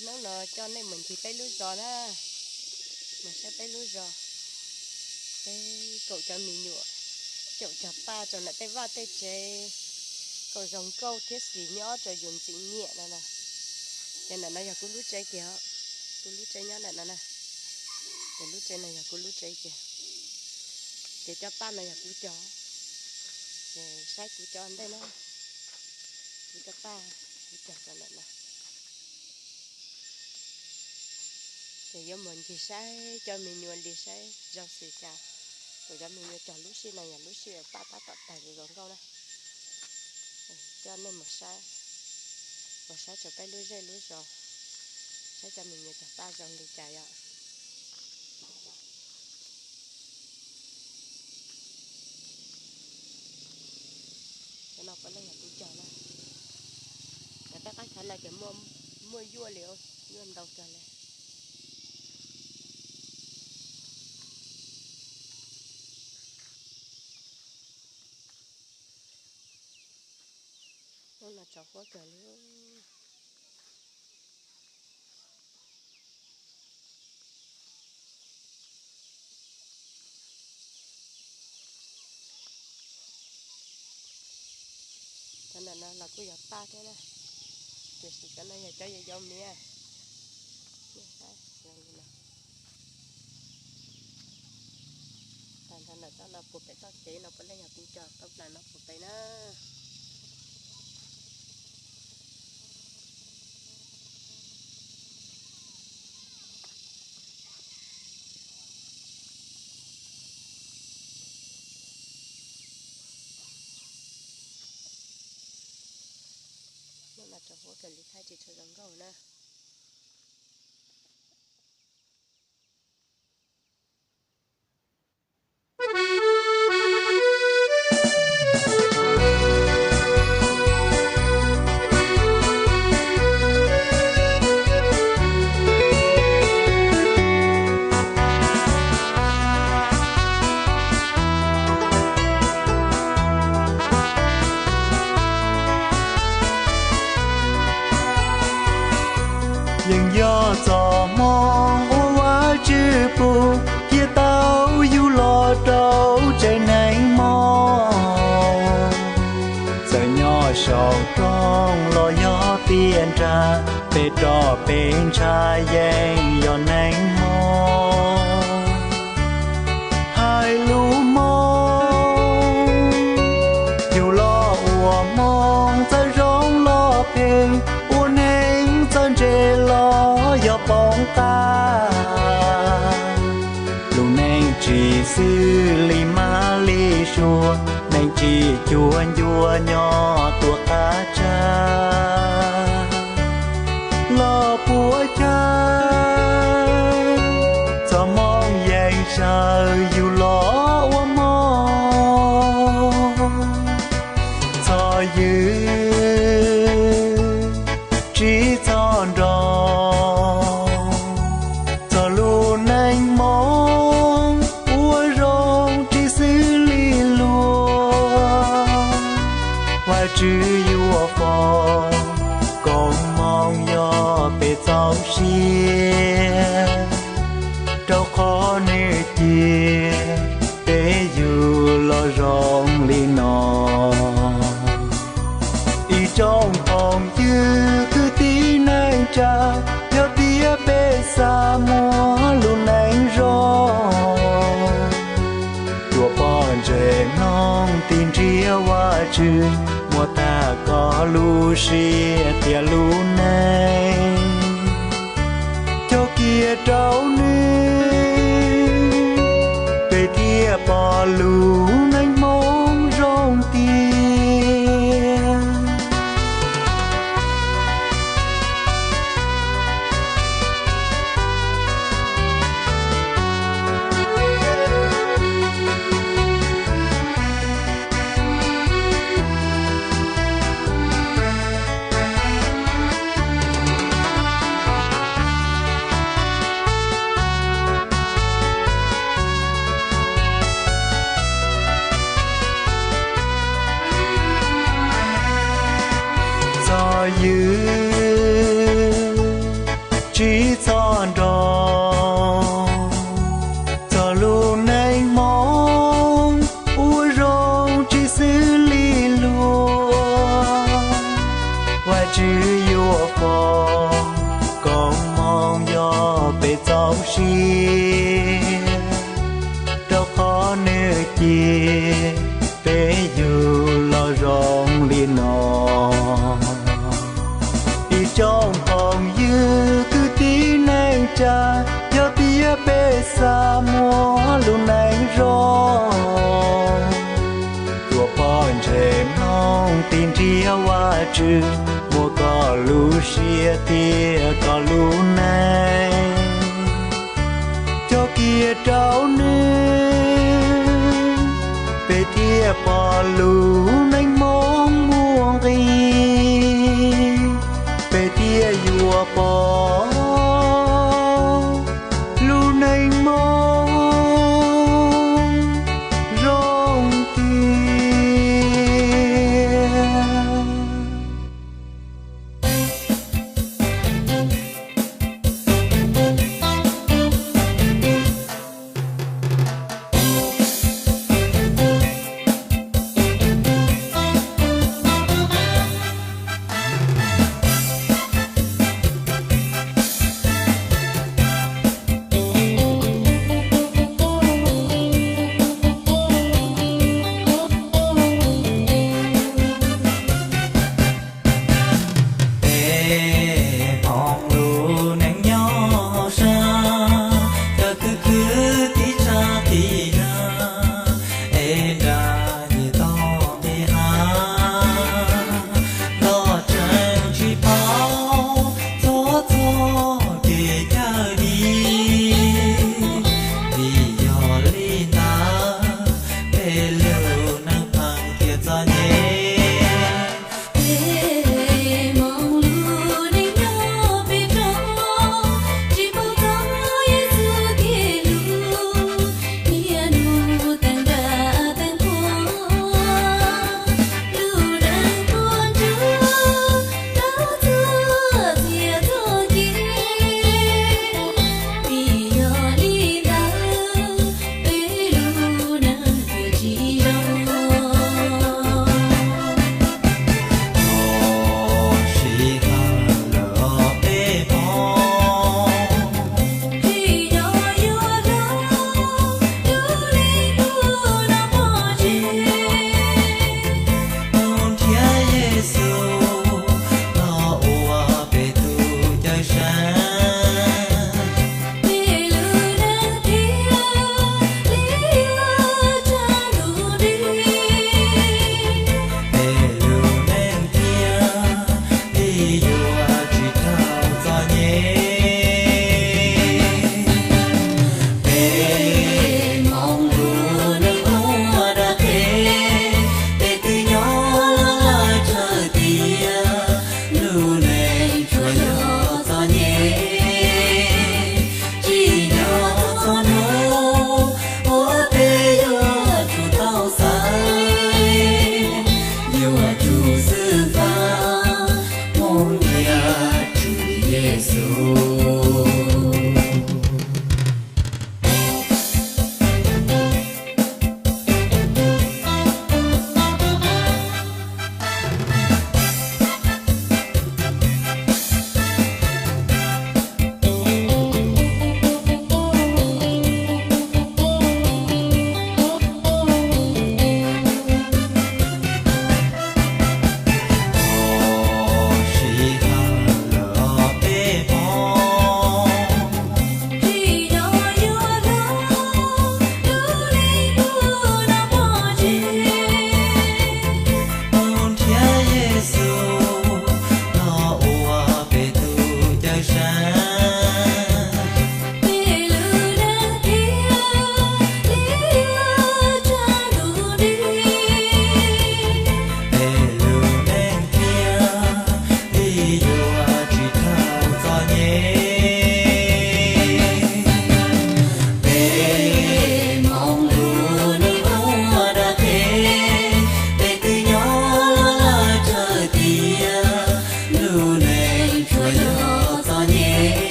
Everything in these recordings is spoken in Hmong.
Hnub no coj nej mus ncig peb lub zos na, mus saib peb lub zos. Peb kaum cov me nyuam, caum cov paj rau ntawm tej vaj tej tsev, kom zoo nkauj thiab xis nyob rau yus ntxim nyiam no na. Ces ntawm no yog kuv lub tsev kiag, kuv lub tsev nyob ntawm no na. Ces lub tsev no yog kuv lub tsev kiag. Ces cov paj no yog kuv cog, ces saib kuv cog ntej na. Kuv cov paj, kuv cog rau ntawm no. Ces yuav mus ncig saib cov me nyuam li saib zoo xws cas. Kuv cov me nyuam cog lub sij no yog lub sij paj tab tom tawg zoo nkauj na. Coj nej mus saib, mus saib rau peb lub zej lub zos, saib cov me nyuam cog paj zoo li cas yom. Cov no puav leej yog kuv cog na. Cov peb qab chaw no ces muaj yuaj li, yuaj ntau kawg li. Hnub no tsaus huab kawg li. Cov ntawm no los kuj yog paj thiab na, tiam sis cov no yog cov yau yau miv. Tag nrho ntawm toj no puag pem txoj kev no puav leej yog kuv cog tau plaws no puag pem na. Hnub no tsaus huab kawg li, thaij tsis tshua zoo nkauj na. Yeej yog txoj hmoo uas Vajtswv pub cia tau yus los rau tsev neeg Hmoob. Txawm nyob saum roob los yog tiaj nrag, peb roj peb ntsha yeej yog neeg Hmoob. Hais lus Hmoob, yus los ua Hmoob txawj zoo los phem, ua neeg txawj ntse los yog poob qab. Lub neej tsis xws li mab li suav, neeg tsis cuag ncua nyob tuaj qab tsag. Los puas cas txoj hmoo yeej xyaw yus los ua Hmoob. Txhob ywg tsis txhob nrog, txog lub neej Hmoob ua zoo tsis xws li luag. Vajtswv yuav foom koob hmoov yog peb txaus siab, rau qhov nws cia peb yug los zoo li no. Ib tsoom phooj ywg kwv tij neej tsa, yog tias peb xav muaj lub neej zoo, tsuas pom ntsej mloog tig nrhiav Vajtswv, muab tag koj lub siab thiab lub neej, coj kiag rau nws, peb thiaj pom lub neej Hmoob zoo tiag. Ua koj, koj moog yog peb txoj sia, rau qhov nwg cia peb yug los zoo li no. Ib tsoom phooj ywg kwv tij neej tsa, yog tias peb xav muaj lub neej zoo, tuav phom ntse mloog tig nrhiav Vajtswv, muab koj lub siab thiab koj lub neej coj kiag rau nwg, peb thiaj pom lub neej Moob muaj nqis, peb thiaj yuav pom lub neej Moob zoo tiag.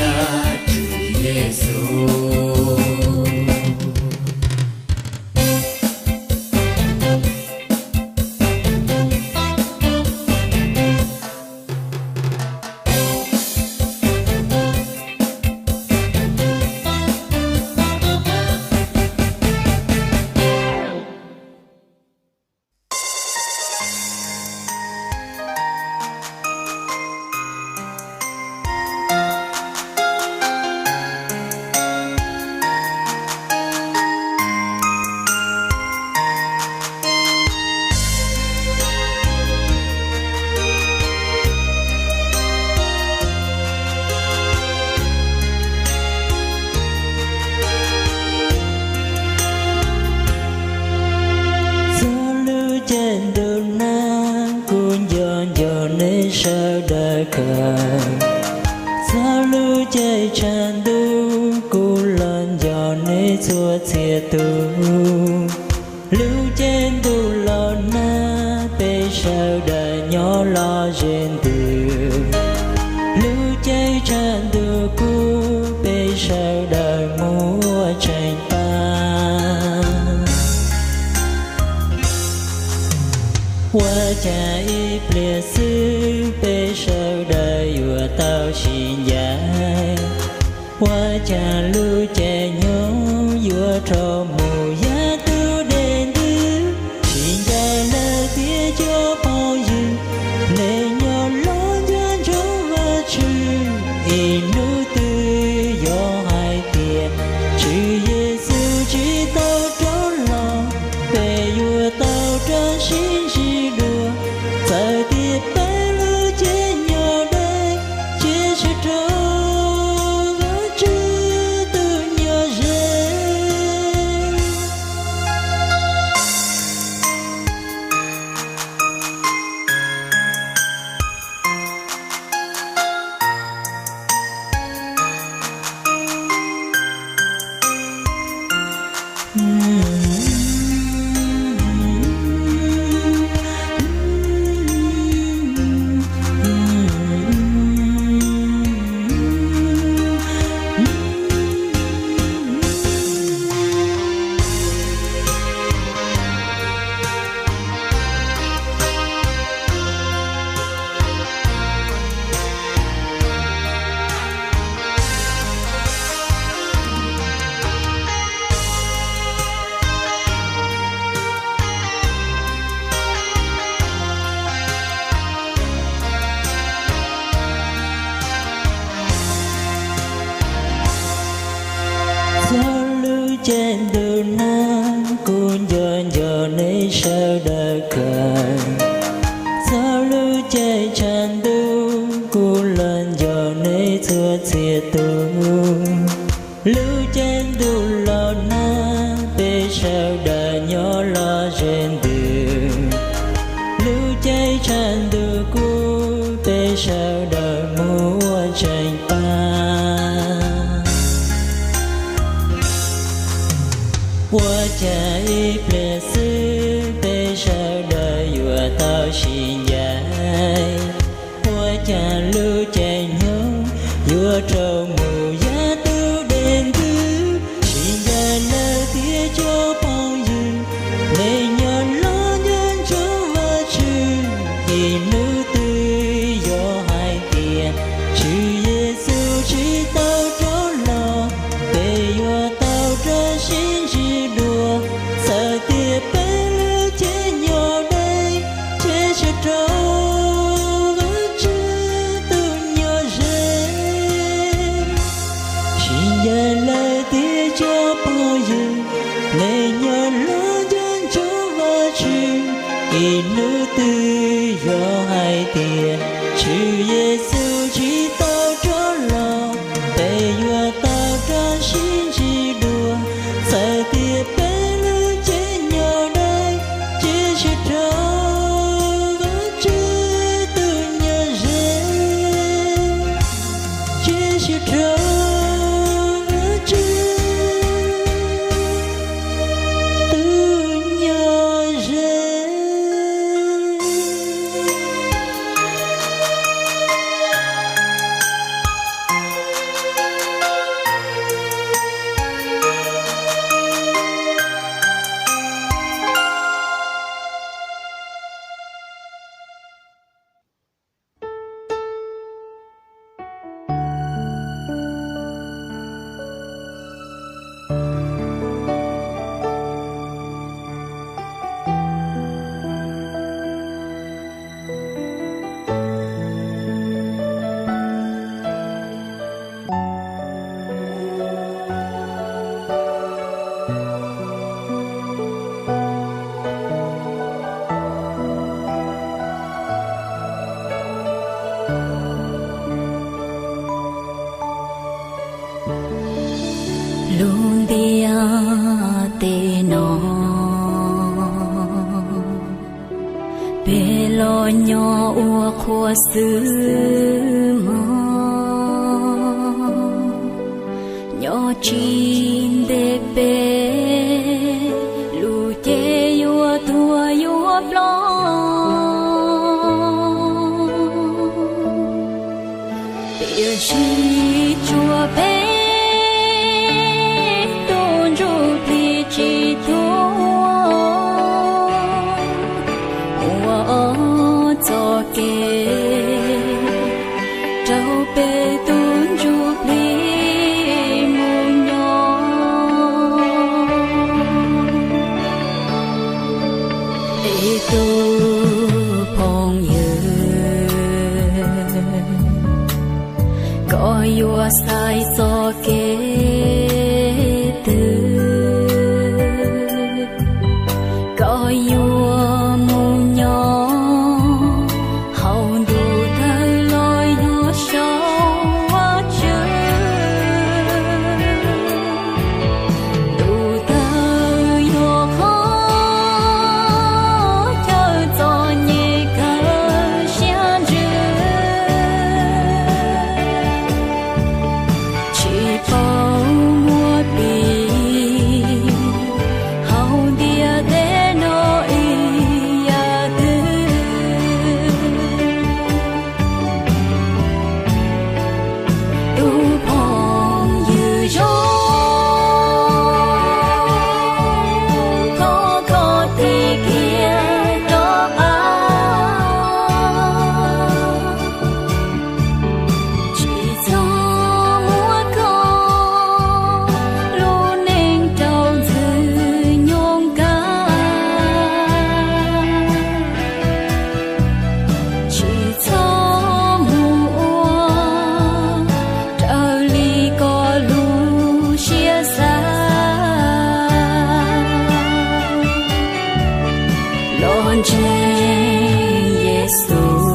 Tswv Yexus. Txog lub caij ntuj nag kuv nco nco nej sawv daws kawg. Txog lub caij tshav ntuj kuv los nco nej txhua txhia tus. Lub caij ntuj los nag peb sawv daws nyob lom zem ntws. Lub caij tshav ntuj kub peb sawv daws muaj tseeb pab. Ua cas ib pliag xwb peb sawv daws yuav tau sib ncaim. Ua cas lub caij nyoog yuav rau mus yav tus dej ntws. Sib ncaim lawm thiab cov phooj ywg, nej nyob los nco ntsoov Vajtswv. Ib hnub twg yog hais tias Tswv Yexus tsis tau rov los, peb yuav tau rov sib ntsib dua. Txawm tias peb lub caij nyoog deb, ces sawv rau Vajtswv tus nyob ze. Txog lub caij ntuj nag kuv nco nco nej sawv daws kawg. Txog lub caij tshav ntuj kuv los nco nej txhua txhia tus. Lub caij ntuj los nag peb sawv daws nyob lom zem ntws. Lub caij tshav ntuj kub peb sawv daws muaj tseeb pab. Ua cas ib pliag xwb peb sawv daws yuav tau sib ncaim. Ua cas lub caij nyoog yuav rau mus yav tus dej ntws. Sib ncaim lawm thiab cov phooj ywg, nej nyob los nco ntsoov Vajtswv. Ib hnub twg yog hais tias Tswv Yexus tsis tau rov los, peb yuav tau rov sib ntsib dua. Txawm tias peb lub caij nyoog deb, ces sawv rau Vajtswv tus nyob ze. Sib ncaim lawm thiab cov phooj ywg, nej nyob los nco ntsoov Vajtswv. Ib hnub twg yog hais tias Tswv Yexus tsis tau rov los, peb yuav tau rov sib ntsib dua. Txawm tias peb lub caij nyoog deb, ces sawv rau Vajtswv tus nyob ze. Ces sawv rau Vajtswv tus nyob ze. Lub ntiaj teb no, peb los nyob ua qhua xwb mog, nyob tsis ntev peb lub cev yuav tuag yuav ploj. Tiam sis tsuas peb tug ntsuj plig tsis tuag, ua ob txoj kev rau peb tug ntsuj plig mus nyob. Ib tug phooj ywg, koj yuav xaiv txoj kev twg? Koj yuav mus nyob hauv ntuj tawg los yog saum vaj tswv? Ntuj tawg yog qhov chaw txom nyem kawg siab ntsws, tsis paub muaj pib hauv ntiaj teb no ib yam twg. Tus phooj ywg zoo, thov koj tiv kiag rov qab, tsis txhob muab koj lub neej rau ntxwg nyoog kag. Tsis txhob mus ua raws li koj lub siab xav. Los ntseeg Yexus,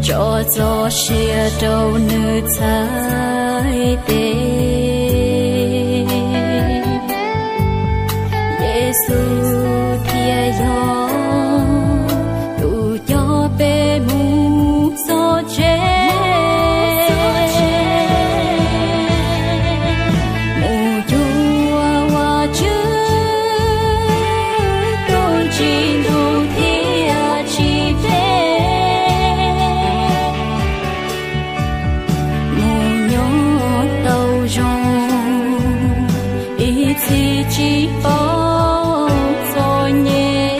tso txoj sia rau nws txhais tes. Yexus thiaj yog tus coj peb mus txog tsev, mus cuag Vajtswv tus tsim ntuj thiab tsim dlej, mus nyob tau zoo, ib txhis tsis paub txom nyem.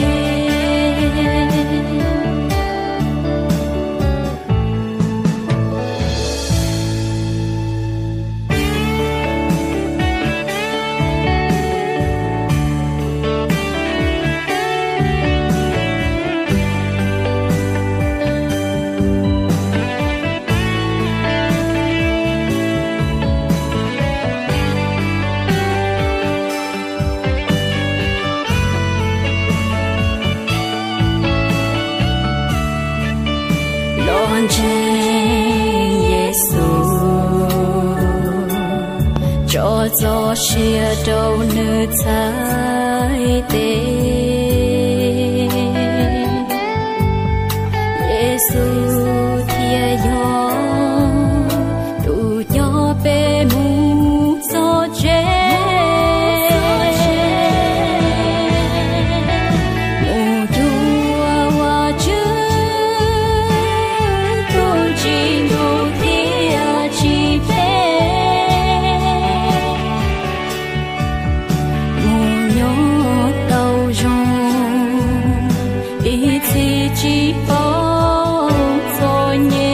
Los ntseeg Yexus, tso txoj sia rau nws txhais tes. Yexus thiaj yog tus coj peb mus txog tsev, mus cuag Vajtswv tus tsim ntuj thiab tsim dlej, mus nyob tau zoo, ib txhis tsis paub txom nyem.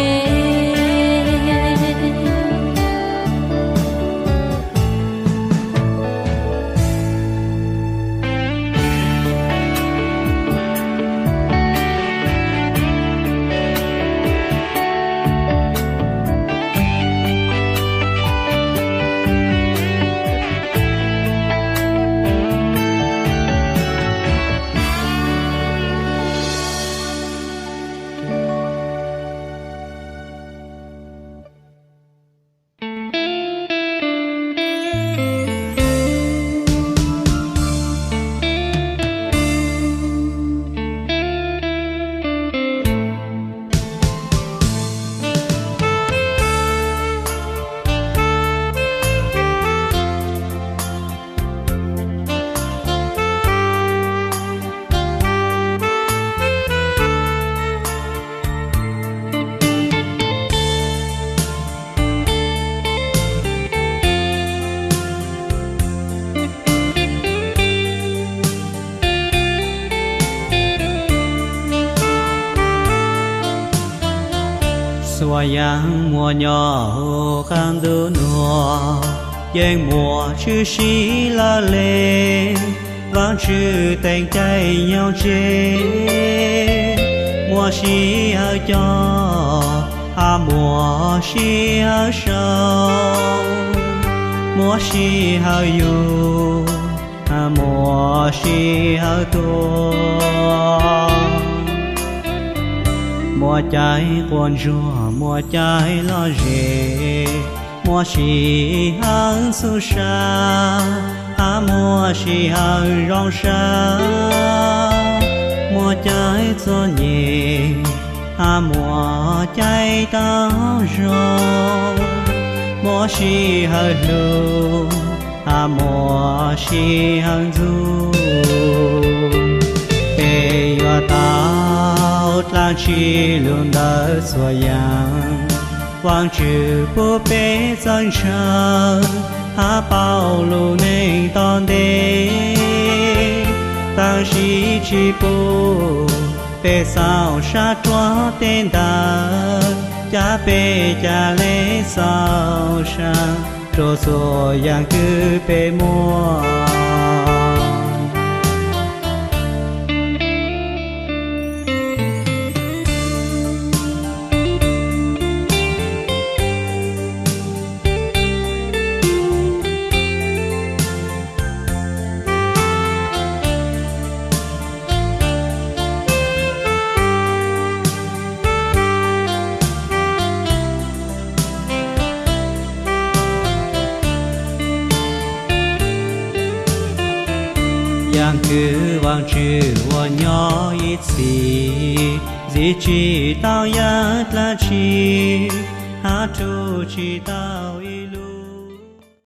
Yog yeeb muaj nyob hauv qab ntuj nuav, yeej muaj tshwm sim lawm le. Vaajtswv teem caij nyoog tseg, muaj sij hawm coj, hab muaj sij hawm sau, muaj sij hawm yug, hab muaj sij hawm tuag. Muaj caij quas ntsuag, muaj caij lom zem, muaj sij hawm xub sab, hab muaj sij hawm zoo sab. Muaj caij txom nyem, hab muaj caij tau zoo, muaj sij hawm hlub, hab muaj sij hawm ntxub. Peb yuav tau dlaab tsi lug ntawm txhua yaam? Vaajtswv pub peb txawj ntshaw, hab paub lub neej tom ntej, tab sis tsi pub peb xauj sab ruab teb ntawd, ca peb ca le xauj sab rua txhua yaam kws peb muaj. Yaam kws Vaajtswv uas nyob ib txhis, ntxiv tsi tau yaam dlaab tsi, hab rub tsi tau